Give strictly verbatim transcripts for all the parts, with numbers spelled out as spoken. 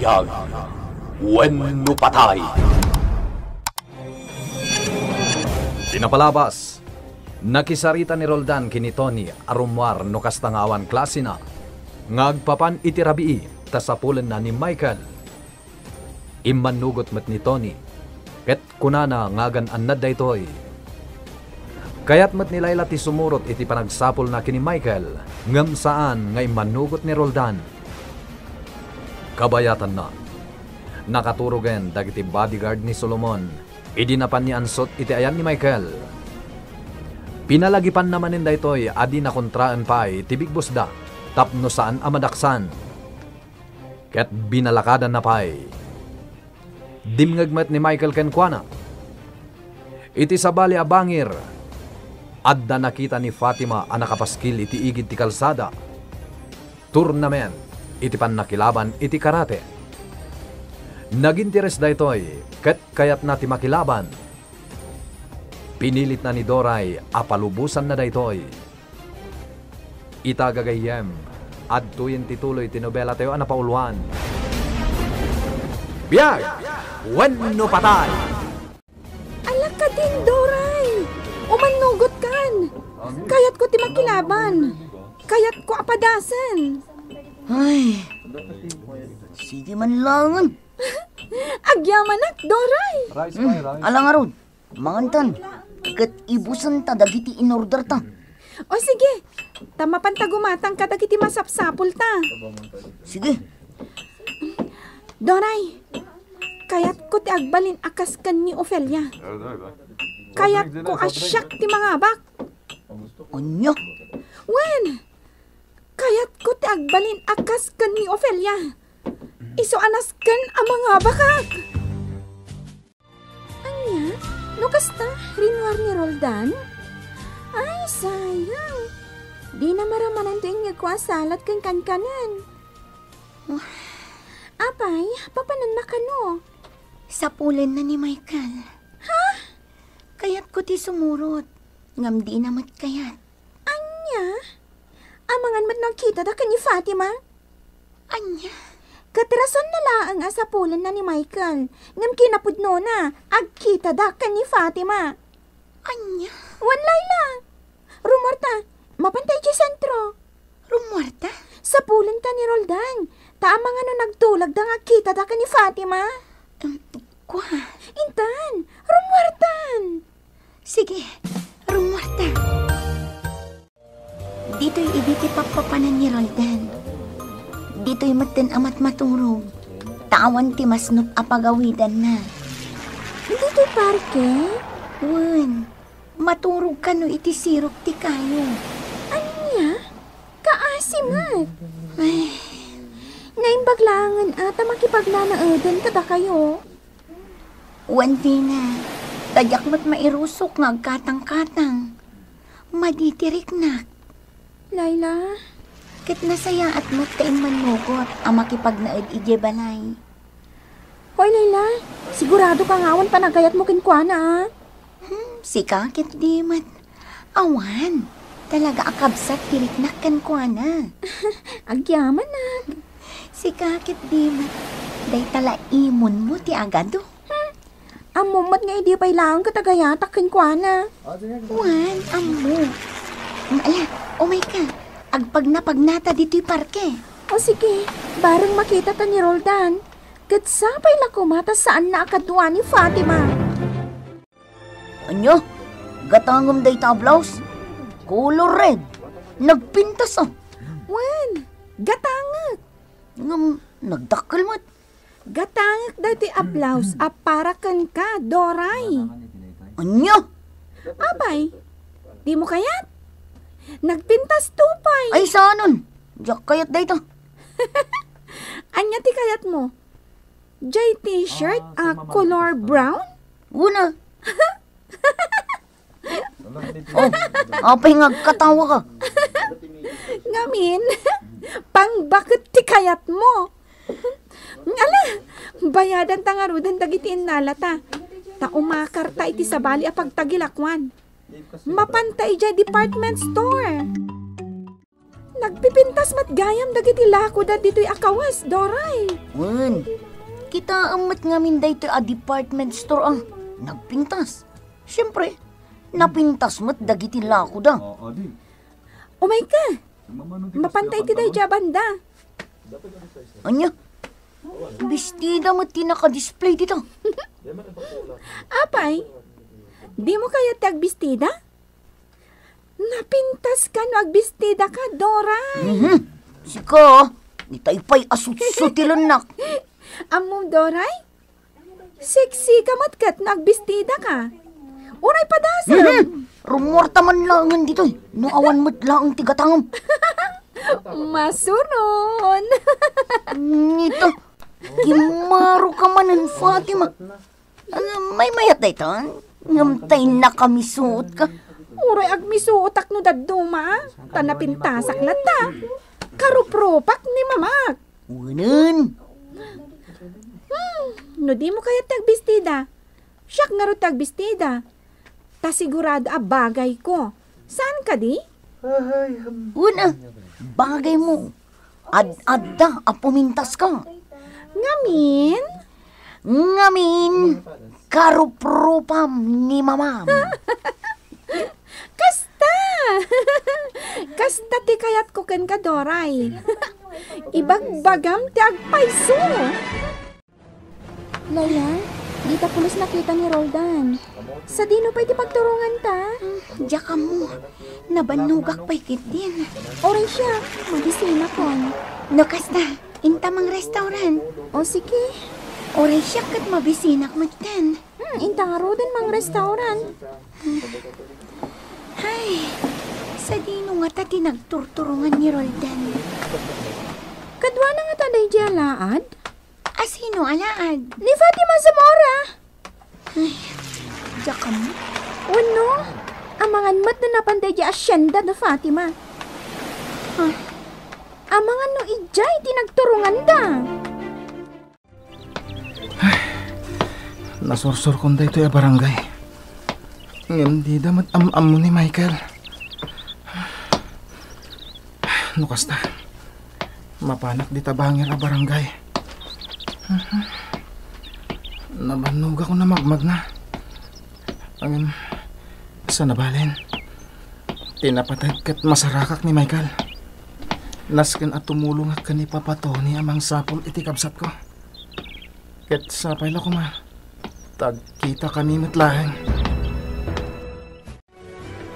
Ag wenno patay. Ti napalabas, nakisarita ni Roldan ken ni Tony a rummuar no kasta nga awan klasena nga agpapan iti rabii ta sapulenna ni Michael. Immannugot met ni Tony, ket kunana nga agan-annad daytoy. Kayat met ni Laila ti sumurot iti panagsapulna ken ni Michael, ngem saan nga immannugot ni Roldan. Kabayatanna, nakaturogen dagiti bodyguard ni Solomon idi napan ni Ansot iti ayan ni Michael. Pinalagipanna manen daytoy a di nakontraen pay ti bigbosda tapno saan a madaksan. Ket binalakadanna pay. Dimngeg met ni Michael kenkuana. Iti sabali a bangir, adda nakita ni Fatima a nakapaskil iti igid ti kalsada. Tournament iti pannakilaban iti karate. Naginteres daytoy ket kayatna ti makilaban. Pinilitna ni Doray a palubosanna daytoy. Ita gagayyem, adtoyen ti tuloy ti nobelatayo a napauluan. Biag wenno patay! Ala kadin, Doray! Umannugotkan! Kayatko ti makilaban! Kayatko a padasen! Ay, sige man langen. Agyamanak, Doray! Rice, Hmm, rice. Ala ngarud, mangantan. Ket ibusenta dagiti inorderta. O sige, ta mapanta gumatang kadagiti masapsapulta. Sige. Doray, kayatko ti agbalin a kas ken ni Ofelia. Kayatko a siak ti mangabak. Ania? Wen, kayatko ti agbalin a kas ken ni Ofelia. Isu a nasken a mangabakak. Ania? No kasta, rimmuar ni Roldan? Ay, sayang. Dina marammananto ingngegko a salat ken kankanen. Apay, papananna kano? Sapulenna ni Michael. Ha? Kayatko ti sumurot, ngem dina met kayat. Ania? Amangan met no agkitada ken ni Fatima? Ania? Ket rasonna laeng a sapulenna ni Michael, ngem kinapudnona, agkitada ken ni Fatima. Ania? Wen, Laila. Rummuarta, mapanta idiay sentro. Rummuarta? Sapulenta ni Roldan. Ta amangan no nagtulagda nga agkitada ken ni Fatima. Em, kua? Intan, rummuartan. Sige, rummuarta. Ditoy idi ti pappapanan ni Roldan. Ditoy metten a matmaturog. Ta awan ti masnop a pagawidanna. Ditoy parke? Wen, maturog kano iti sirok ti kayo. Ania? Kaasi met. Ay, naimbag laengen a ta makipagnanaeden kadakayo. Wen, Dina, ta diak met mairusok nga agkatangkatang. Madi ti riknak. Laila. Ket nasayaat met ta immannugot a makipagnaed idiay balay. Hoy, Laila, sigurado ka nga awan panagayatmo kenkuana, a? Hmm, sika ket di met. Awan, talaga a kabsat ti riknak kenkuana. Agyamanak. Sika ket di met. Dayta la imonmo ti agado. Hmm, ammom met nga idi pay laeng ket agayatak kenkuana. Wen, ammo. Ala, umayka. Agpagnapagnata ditoy parke. O sige, bareng makitata ni Roldan. Ket sapay la koma ta saanna a kadua ni Fatima. Ania? Gatangem dayta a blouse? Color red. Nagpintas, a. Wen, gatangek. Ngem, nagdakkel met. Gatangek daytoy a blouse a para kenka, Doray. Ania? Apay, dimo kayat? Nagpintas to pay. Ay, saanen. Diak kayat dayta. Ania ti kayatmo? Jay t-shirt a color brown? Una. Oh, apay nga agkatawa ka? Ngamin, pangbaket ti kayatmo. Ala, bayadanta ngaruden dagiti innalata. Ta umakarta iti sabali a pagtagilakuan. Mapanta idiay department store. Nagpipintas met gayam dagiti lakoda ditoy a kawes, Doray. Wen, kitaem met ngamin daytoy a department store a nagpintas. Siempre, napintas met dagiti lakoda. Umayka. Mapanta iti daydiay a banda. Ania? Bestida met ti naka-display dita. Apay, dimo kayat ti agbestida? Napintaska no agbestidaka, Doray. Mhm. Sika, itay pay a sutsutilennak. Ammom, Doray? Sexy ka met ket no agbestidaka. Uray padasem. Mhm. Rumuarta man laengen ditoy. No awan met laeng ti gatangem. Masuron. Nita, kimmaro ka manen, Fatima. Ano, maymayat dayta? Ngem tay nakamisuot ka. Uray agmisuotak no dadduma, ta napintasak latta. Karuprupak ni mamak. Unen. Hmm, no dimo kayat ti agbestida, siak ngarud ti agbestida. Ta sigurado a bagayko. Saan kadi? Una, bagaymo. Ad-adda a pumintaska. Ngamin? Ngamin, karuprupam ni mamam. Kasta! Kasta ti kayatko kenka, Doray. Ibagbagam ti agpayso. Laila, dita pulos nakita ni Roldan. Sadino pay ti pagturonganta? Hmm, diak ammo. Nabannogak pay ketdin. Uray siak, mabisinakon. No kasta, inta mangrestaurant. O sige. Uray siak ket mabisinak metten. Hmm, inta ngaruden mangrestaurant. Ay, sadino ngata ti nagturturongan ni Roldan? Kaduana ngata daydiay a laad? Asino a laad? Ni Fatima Zamora. Ay, diak ammo. Wenno, amangan met no napan daydiay a sienda da Fatima. Ah. Amangan no idiay ti nagturonganda. Ay, nasursurkon daytoy a barangay. Ngem dida met am-ammo ni Michael. No kasta, mapanak dita bangir a barangay. Nabannogakon a magmagna. Ngem, saan a balen, ti napateg ket masarakak ni Michael. Nasken a tumulongak ken ni Papa Tony a mangsapul iti kabsatko. Ket sapay la koma, ta agkitakami met laeng.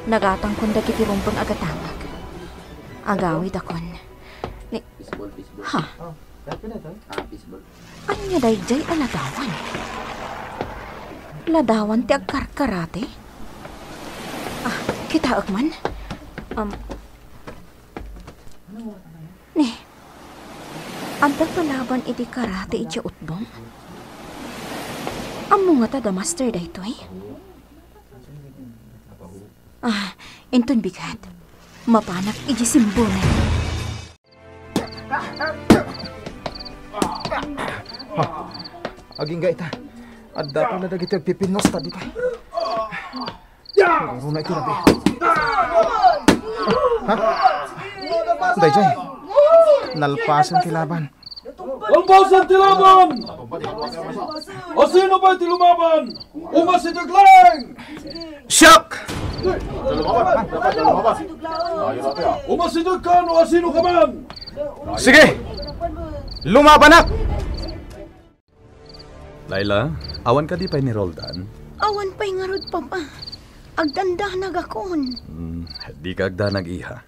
Nagatangkon dagiti rumbeng a gatangak. Agawidakon. Ni, ha? Ania daydiay a ladawan? Ladawan ti agkarkarate? Ah, kitaek man. Um, ni, adda palaban iti karate idiay utbong? Ammo ngata da master daytoy? Ah, inton bigat, mapanak idiay simbunan. Ah, agingga ita. Adda pala dagiti agpipinnosta dita. Ngaruna iti rabii. Ha? Daydiay. Nalpasen ti laban. Nalpasen ti laban! Asino pay ti lumaban? Umasideg laeng! Siak! Umasidegka no asino ka man! Sige! Lumabanak! Laila, awan kadi pay ni Roldan? Awan pay ngarud, Papa. Agdandanagakon. Hmm, dika agdanag, iha.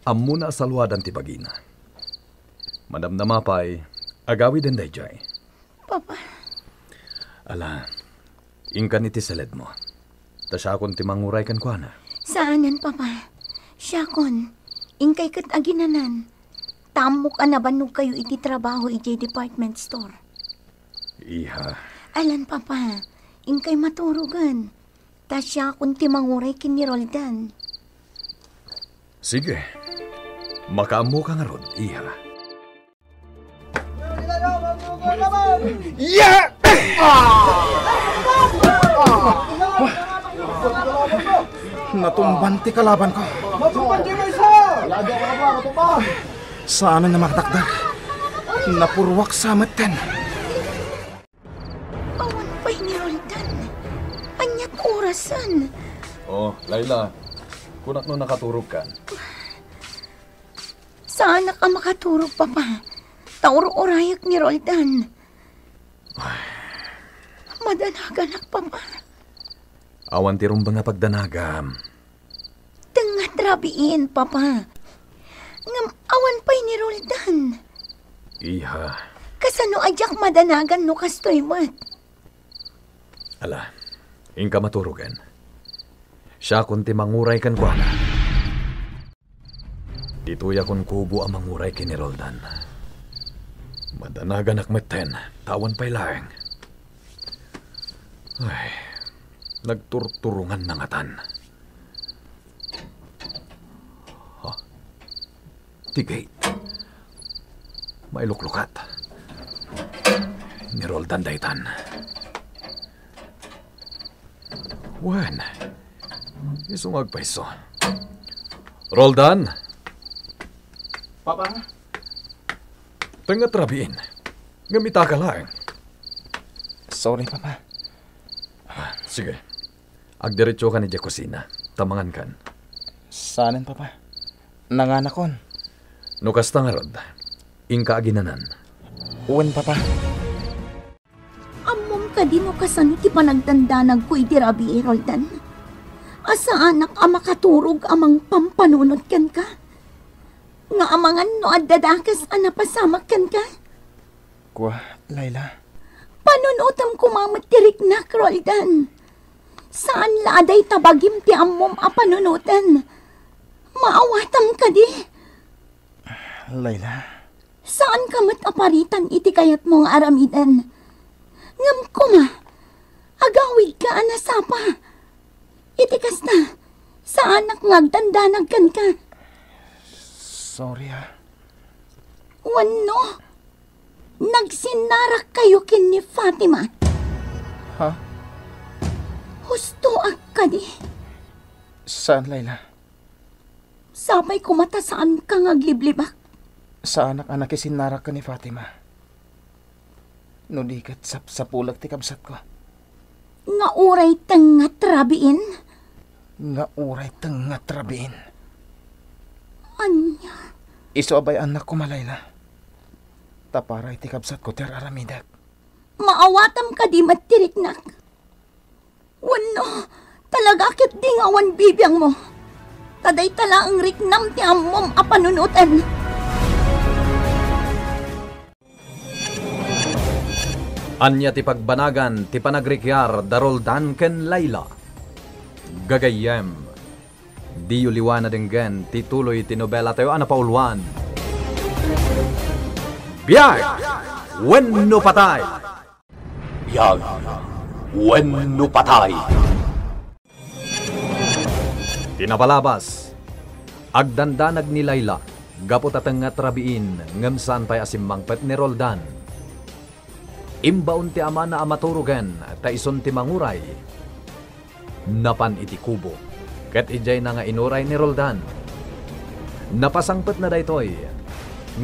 Ammona a saluadan ti bagina. Madamdama pay, agawiden daydiay. Papa. Ala, inkan iti saledmo. Ta siakon ti manguray kenkuana. Saanen, Papa. Siakon, inkay ket aginanan. Ta ammok a nabannogkayo iti trabaho idiay department store. Iha. Alan, Papa, inkay maturogen. Ta siakon ti manguray ken ni Roldan. Sige. Makaammoka ngarud, iha. Ya! Ah! Ah! Natumban ti kalabanko. Matumban ti maysa! Saanen a makatakder. Napurruak sa metten. Awan pay ni Roldan. Aniat orasen? Oh, Laila. Kunak no nakaturogkan. Saanak a makaturog, Papa. Ta ur-urayek ni Roldan. Madanaganak, Papa. Awan ti rumbeng a pagdanagam. Tengnga ti rabiin, Papa. Ngem awan pay ni Roldan. Iha. Kasano a diak madanagan no kastoy met? Ala, inka maturogen. Siakon ti manguray kenkuana. Ditoyakon kubo a manguray ken ni Roldan. Madanaganak metten, ta awan pay laeng. Ay, nagturturongan nangatan. Ha? Ti gate. Mailuklukat. Ni Roldan daytan. Wen, isu nga agpayso. Roldan! Papa? Tengnga ti rabiin. Ngem itaka laeng. Sorry, Papa. Ah, sige. Agdiretsokan idiay kusina. Ta mangankan. Saanen, Papa. Nanganakon. No kasta ngarud, inka aginanan. Wen, Papa. Ammom kadi no kasano ti panagdandanagko iti rabii, Roldan? A saanak a makaturog a mangpampanunot kenka? Nga amangan no adda dakes a napasamak kenka? Kua, Laila? Panunotem koma met ti riknak, Roldan. Saan la a dayta bagim ti ammom a panunoten. Maawatam kadi? Laila. Saanka met a paritan iti kayatmo nga aramiden. Ngem koma, agawidka a nasapa. Iti kasta, saanak nga agdandanag kenka. Sorry, ha? Wenno, nagsinnarakkayo ken ni Fatima. Ha? Hustoak kadi? Saan, Laila? Sapay koma ta saanka nga agliblibak. Saanak a nakisinnarak ken ni Fatima. No di ket sapsapulek ti kabsatko. Nga uray tengnga ti rabiin? Nga uray tengnga ti rabiin. Ania? Isu a bay-annak koma, Laila. Ta para iti kabsatko ti ar-aramidek. Maawatam kadi met ti riknak? Wenno, talaga ketdi nga awan bibiangmo? Ta dayta laeng riknam ti ammom a panunoten. Ania ti pagbanagan ti panagrikiar da Roldan ken Laila? Gagayyem, diyo liwa na denggen ti tuloy ti nobelatayo a napauluan, Biag wenno Patay. Biag wenno Patay. Ti napalabas, agdandanag ni Laila gapu ta tengnga ti rabiin ngem saan pay a simmangpet ni Roldan. Imbaon ti amana a maturogen ta isun ti manguray. Napan iti kubo, ket idiayna nga inuray ni Roldan. Napasangpetna daytoy,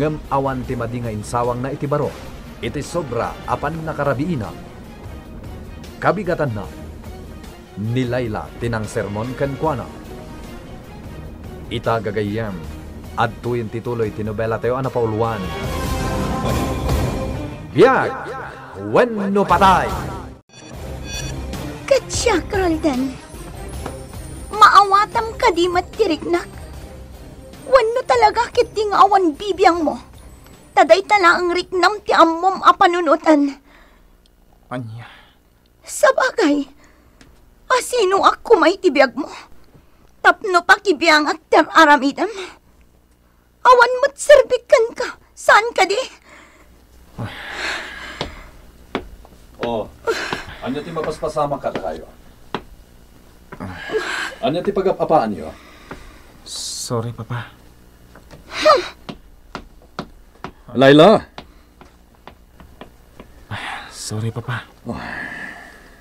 ngem awan ti madi nga insawangna iti baro iti sobra a pannakarabiina. Kabigatanna, ni Laila ti nangsermon kenkuana. Ita, gagayyem, adtoyen ti tuloy ti nobelatayo a napauluan, Biag wenno Patay. Ket siak, Roldan, maawatam kadi met ti riknak? Wenno talaga ketdi nga awan bibiangmo? Ta dayta laeng riknam ti ammom a panunoten. Ania? Sabagay, asinoak koma iti biagmo? Tapno pakibiangak ti ar-aramidem? Awan met serbik kenka, saan kadi? Oh, ania ti mapaspasamak kadakayo? Ania ti pagap-apaanyo? Sorry, Papa. Laila! Sorry, Papa. Oh.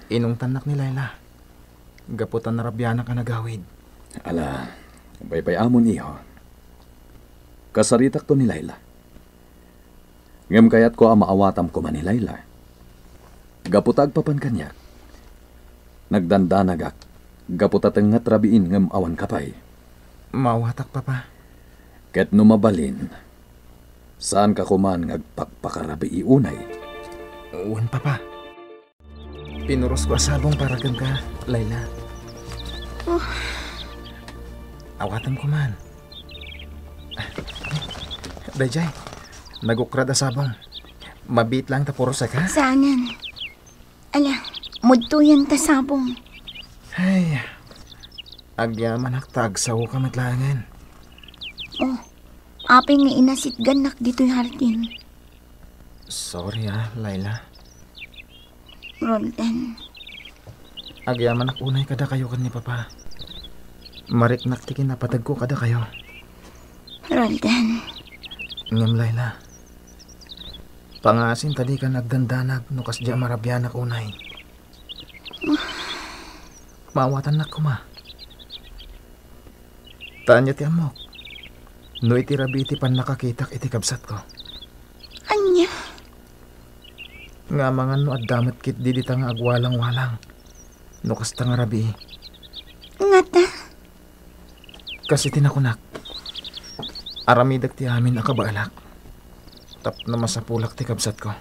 Inungtannak ni Laila. Gapu ta narabianak a nagawid. Ala, baybay-amon, iho. Kasaritakto ni Laila. Ngem kayatko a maawatam koma ni Laila. Gapu ta agpapan kaniak, nagdandanagak gapu ta tengngat rabiin ngem awan ka pay. Maawatak, Papa. Ket no mabalin, saanka koman nga agpakpakarabii unay? Wen, Papa. Pinurosko a sabong para kenka, Laila. Oh. Awatam koman. Dayjay, nagukrad a sabong. Mabiit lang ta puros, ka? Saanen. Ala, mudtoyen ta sabong. Ay, agyamanak ta agsaoka met laengen. Oh, apay nga inasitgannak ditoy hardin? Sorry, ah, Laila. Roldan. Agyamanak unay kadakayo ken ni Papa. Mariknak ti kinapatagko kadakayo. Roldan. Ngem, Laila, pangasim ta dika nagdandanag no kasdiay a marabianak unay. Maawatannak koma. Ta ania ti ammok? No iti rabii ti pannakakitak iti kabsatko. Ania? Nga amangan no adda met ketdi dita nga agwalangwalang no kasta nga rabii. Ngata? Kas iti nakunak, aramidek ti amin a kabaelak tapno masapulak ti kabsatko.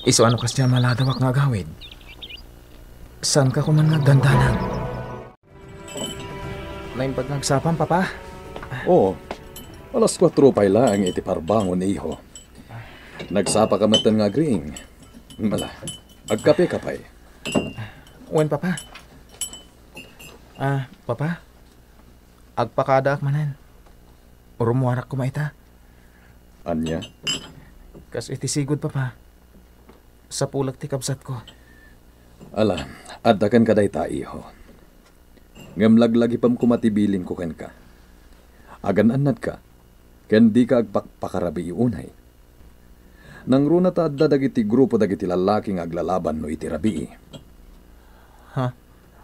Isu a no kasdiay a maladawak nga agawid, saanka koman nga agdandanag. Naimbag nga agsapam, Papa. Oo. Alas kuatro pay laeng iti parbangon, iho. Nagsapaka metten nga agriing. Ala, agkapeka pay? Wen, Papa. Ah, Papa, agpakadaak manen. Rummuarak koma ita. Ania? Kas iti sigud, Papa. Sapulak ti kabsatko. Ala, adda kenka dayta, iho. Ngem laglagipem koma ti bilinko kenka. Agan-annadka, ken dika agpakpakarabii unay. Nangruna ta adda dagiti grupo dagiti lallaki nga aglalaban no iti rabii. Ha?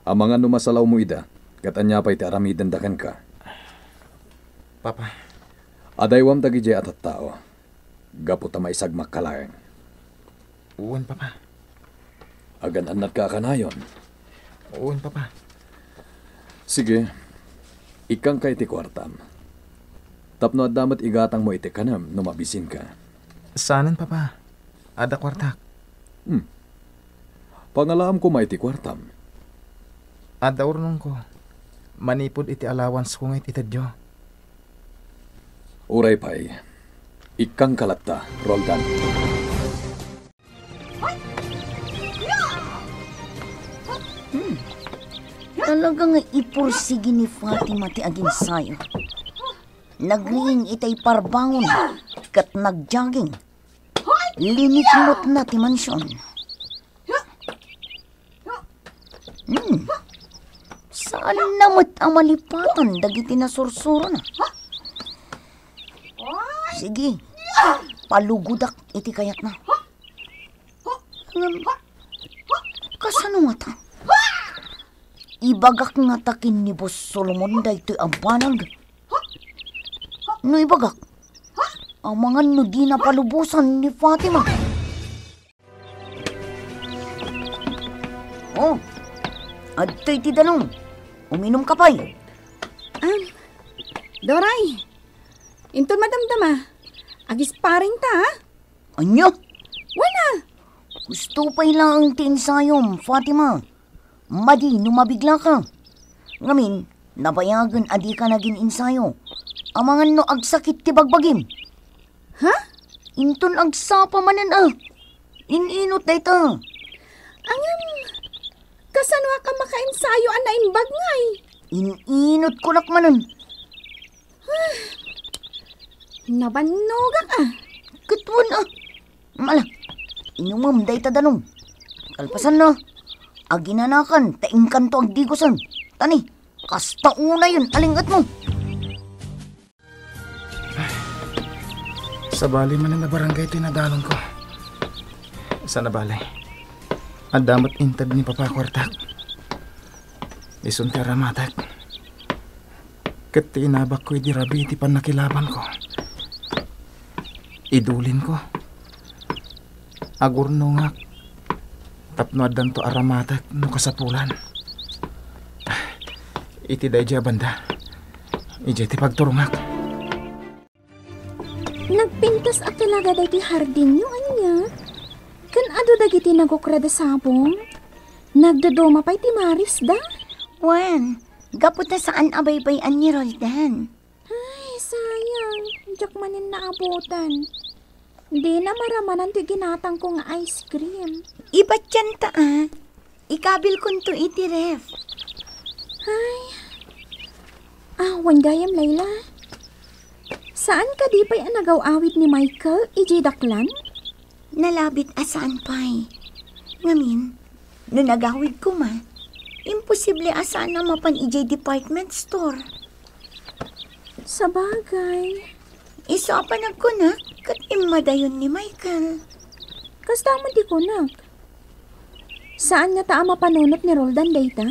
Amangan no masalawmo ida, ket ania pay ti aramidenda kenka? Papa. Adaywam dagidiay a tattao, gapu ta maisagmakka laeng. Wen, Papa. Agan-annadka a kanayon? Wen, Papa. Sige, ikkangka iti kuartam. Tapno adda met igatangmo iti kanem no mabisinka. Saanen, Papa. Adda kuartak. Hmm. Pangalaam koma iti kuartam. Adda urnongko. Manipud iti allowanceko nga itedyo. Uray pay, ikkangka latta, Roldan. Hmm. Talaga nga ipursigi ni Fatima ti aginsayo. Nagriing itay parbangon ket nagjogging. Linikmutna ti mansion. Hmm. Saanna met a malipatan dagiti nasursurona. Sige, palugodak iti kayatna. Ngem, kasano ngata? Ibagak ngata ken ni Boss Solomon daytoy a banag? No ibagak, amangan no dina palubosan ni Fatima. Oh, adtoy ti danum. Uminumka pay. Am, Doray, inton madamdama, agisparing ta, ha? Ania? Wen a. Gusto pay laeng ti ensayom, Fatima. Madi no mabiglaka. Ngamin, nabayagen a dika nagin-ensayo. Amangan no agsakit ti bagbagim. Ha? Inton agsapa manen a. In-inot dayta. Ngem, kasanoak a makaensayo a naimbag ngay? In-inot kunak manen. Nabannogak a. Ket wen a. Ala, inumem dayta danum. Kalpasanna, aginanakan ta inkanto agdigosen. Ta ni, kasta unayen a ling-etmo. Sabali manen a barangay ti nadalonko. Saan a bale, adda met inted ni Papa a kuartak. Isun ti aramatek. Ket ti inabakko idi rabii ti pannakilabanko. Idulinko. Agurnongak tapno addanto a ramatek no kasapulan. Iti daydiay a banda, idiay ti pagturongak. Nagpintas a talaga daytoy hardinyo, ania? Ken adu dagiti nagukra da sabong? Nagduduma pay ti marisda? Wen, gapu ta saan a baybay-an ni Roldan. Ay, sayang. Diak manen naabutan. Dina maramanan ti ginatangko nga ice cream. Ibatyan ta, a. Ikabilkonto iti ref. Ay. Awan gayam, Layla. Saan kadi pay a nagaw-awid ni Michael idiay daklan? Nalabit a saan pay. Ngamin, no nagawid koma, imposible a saan a mapan idiay department store. Sabagay. Isu a panagkunak ket immadayon ni Michael. Kasta met ti kunak. Saan ngata a mapanunot ni Roldan dayta?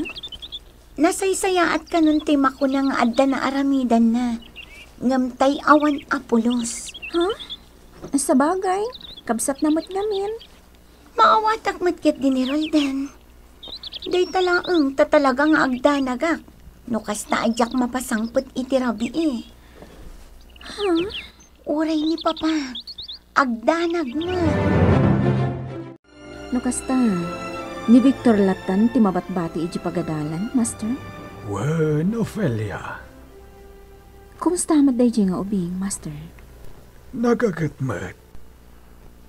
Nasaysayaat kanon ti makuna nga adda naaramidanna, ngem tay awan a pulos. Ha? Sabagay, kabsatna met ngamin. Maawatak met ketdi ni Roldan. Dayta laeng ta talaga nga agdanagak no kasta a diak mapasangpet iti rabii. Ha? Uray ni Papa, agdanag met. No kasta, ni Victor lattan ti mabatbati idiay pagadalan, Master? Wen, Ofelia. Kumusta met daydiay nga ubing, Master? Nagaget met.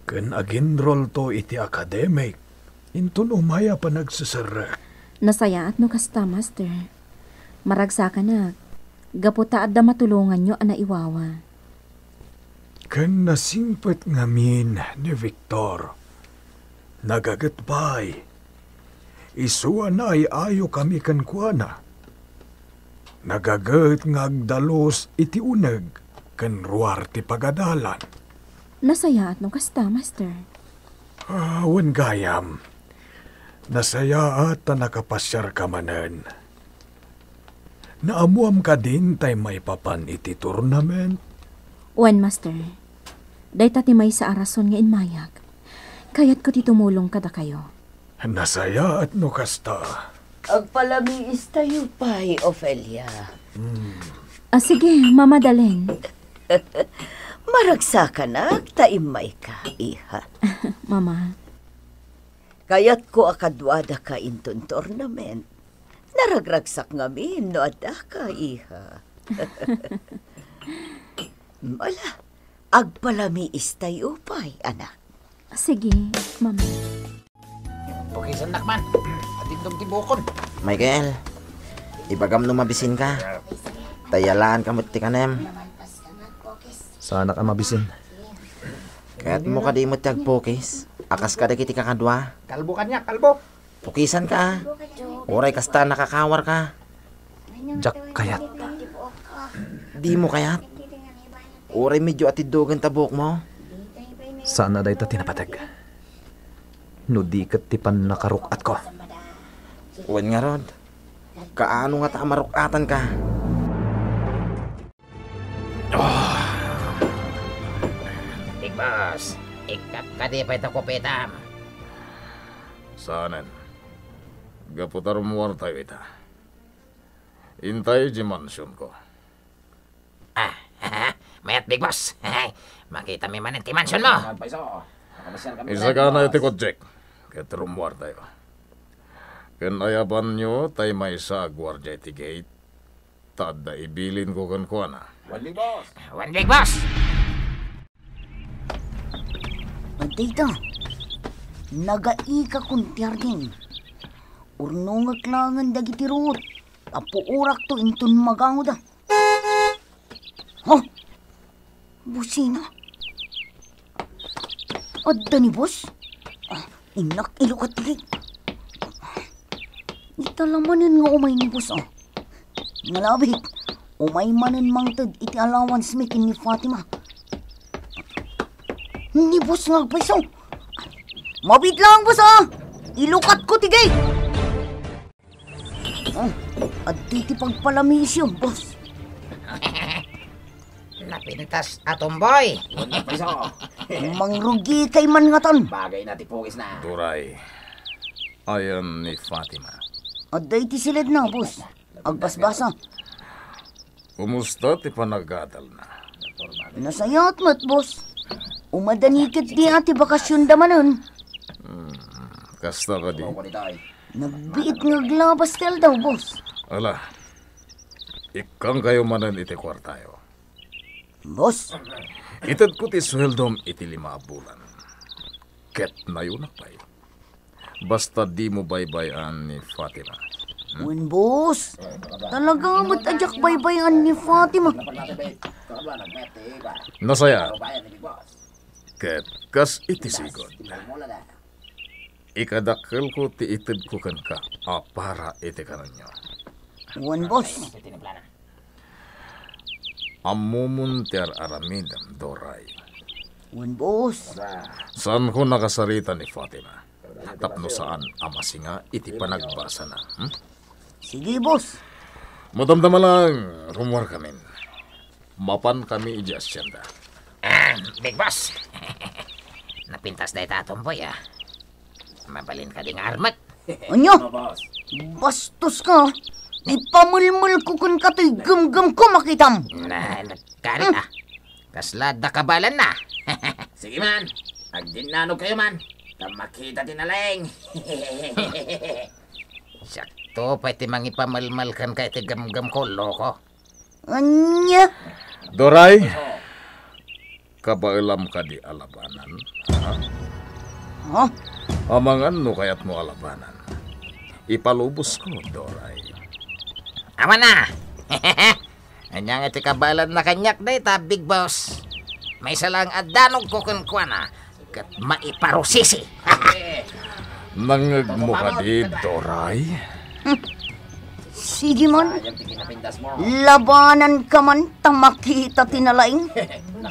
Ken aginrolto iti academic, inton umay a panagseserrek. Nasayaat no kasta, Master. Maragsakanak, gapu ta adda matulonganyo a naiwawa. Ken nasingpet ngamin ni Victor. Nagaget pay. Isu a naay-ayokami kenkuana. Nagaget nga agdalus iti uneg ken ruar ti pagadalan. Nasayaat no kasta, Master. Ah, wen gayam. Nasayaat ta nakapasiarka manen. Naammoam kadin tay maipapan iti tournament? Wen, Master. Dayta ti maysa a rason nga immayak. Kayatko ti tumulong kadakayo. Nasayaat no kasta. Agpalamiistayo pay, Ofelia. Hmm. Ah, sige, Mama Dalen. Maragsakanak ta immayka, iha. Mama. Kayatko a kaduadaka inton tournament. Naragragsak ngamin no addaka, iha. Ala, agpalamiistayo pay, anak. Sige, Mama. Pukisannak man. Adindom ti bukon. Michael, ibagam no mabisinka. Tayalaanka met ti kanem. Saanak a mabisin. Kayatmo kadi met ti agpukis a kas kadagiti kakadua? Kalbo kaniak, kalbo. Pukisanka. Uray kasta nakakawarka. Diak kayat. Dimo kayat? Uray medyo atiddogen ta buokmo? Saan a dayta ti napateg. No di ket ti pannakaruk-atko. Wen ngarud, kaano ngata a maruk-atanka? Ah! Big Boss, ikkat kadi pay ta kupitam. Saanen. Gapu ta rummuartayo ita. Intay di mansionko. Ah, mayat, Big Boss. Makitami manen ti mansionmo. Isagana iti kotse ket rummuartayo. Ken ayabanyo tay maysa a guardia iti gate. Ta adda ibilinko kenkuana. Wen, Big Boss! Wen, Big Boss! Adda ita. Nagaikakon ti hardin. Urnongek laengen dagiti ruot. Tapuorakto inton magangoda. Ha? Busina? Adda ni boss? Ah, innak ilukat ti gate. Ita la manen nga umay ni boss, ah. Nalabit, umay manen mangted iti allowance mi ken ni Fatima. Ni boss nga agpayso. Mabit lang, boss, ah. Ilukatko ti gate. Oh, adda ti pagpalamiisyo, boss. Napintas a tomboy. Mangrugi kay man ngatan. Bagay na ti pugis na. Duray, ayan ni Fatima. Adda iti silidna, boss. Agbasbasa. Kumusta ti panagadalna? Nasayaat met, boss. Umadani ketdi a ti bakasionda manen. Hmm, kasta kadi? Nagbiit nga aglabas ti aldaw, boss. Ala, ikkankayo manen iti kuartayo. Boss. Itedko ti sueldom iti lima a bulan. Ket nayonak pay. Basta dimo baybay-an ni Fatima. Hmm? Wen, boss. Talaga met a diak baybay-an ni Fatima. Nasaya. Ket kas iti sigud. Ikadakkelko ti itedko kenka a para iti kanenyo. Wen, boss. Ammomon ti ar-aramidem, Doray. Wen, boss. Saanko nakasarita ni Fatima tapno saan a masinga iti panagbasana, hmm? Sige, boss. Madamdama lang, rummuarkamin. Mapankami idiay asienda. Ah, Big Boss. Napintas dayta a tomboy, ah. Mabalin kadi nga armek? Ania? Bastos ka. Ipamelmelko kenka toy gemgemko, makitam. Na, nagkarit, ah. Kasla adda kabaelanna. Sige man, agdinnanogkayo man. Ta makita ti nalaing. Siakto pay ti mangipamelmel kenka iti gemgemko, loko. Ania? Doray, kabaelam kadi a labanan? Ha? Ha? Amangan no kayatmo a labanan. Ipalubosko, Doray. Awan a! Ania nga ti kabaelanna kaniak dayta, Big Boss? Maysa laeng a danogko kenkuana ket maiparusisi. Nangngegmo kadi, Doray? Hmm. Sige man. Labananka man ta makita ti nalaing.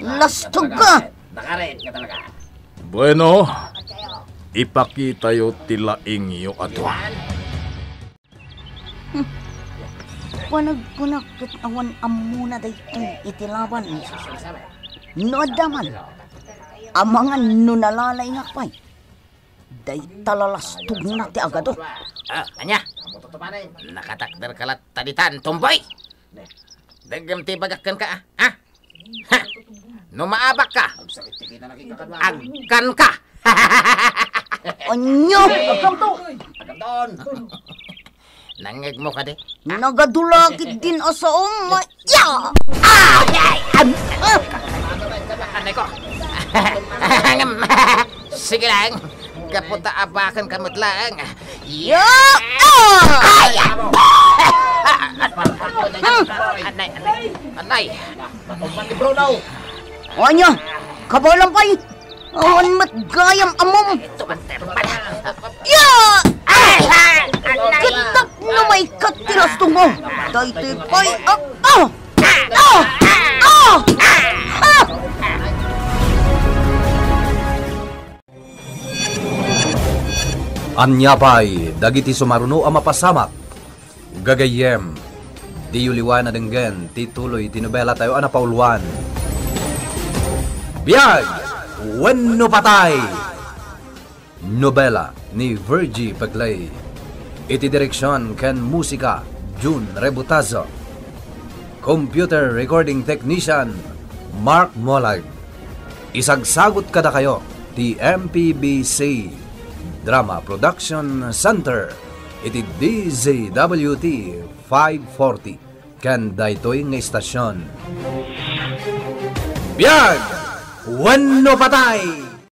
Lastogka. Bueno, ipakitayo ti laingyo a dua. Hmm. Panagkunak ket awan ammona daytoy iti laban. No adda man, amangan no nalalaingak pay. Dayta lalastogna ti agado. Ah, ania? Nakatakderka latta ditan, tomboy? Deggem ti ibagak kenka, ah. Ha? Ha? No maabakka, agkanka. Ania? Nangngegmo kadi? Nagadula ketdin a saom, ya! Ay, ay, ay, ah! Anay ko. Ngem, sige lang. Gapu ta abakenka met lang. Ya! Ah! Ay! Anay, anay. Anay. Ania? Kabaelam pay? Awan met gayam ammom. Ya! Ay! Ay! Ket tapno maikkat ti lastongmo. Daytoy pay, ah! Ah! Ah! Ah! Ah! Ania pay dagiti sumaruno a mapasamak? Gagayyem, diyo liwan a denggen ti tuloy ti nobelatayo a napauluan, Biag wenno Patay! Nobela ni Virgie Peclay. Iti direksion ken musika, Jun Rebutazo. Computer recording technician, Mark Molag. Isagsagut kadakayo ti M P B C Drama Production Center iti D Z W T five forty ken daytoy nga istasyon. Biag wenno patay!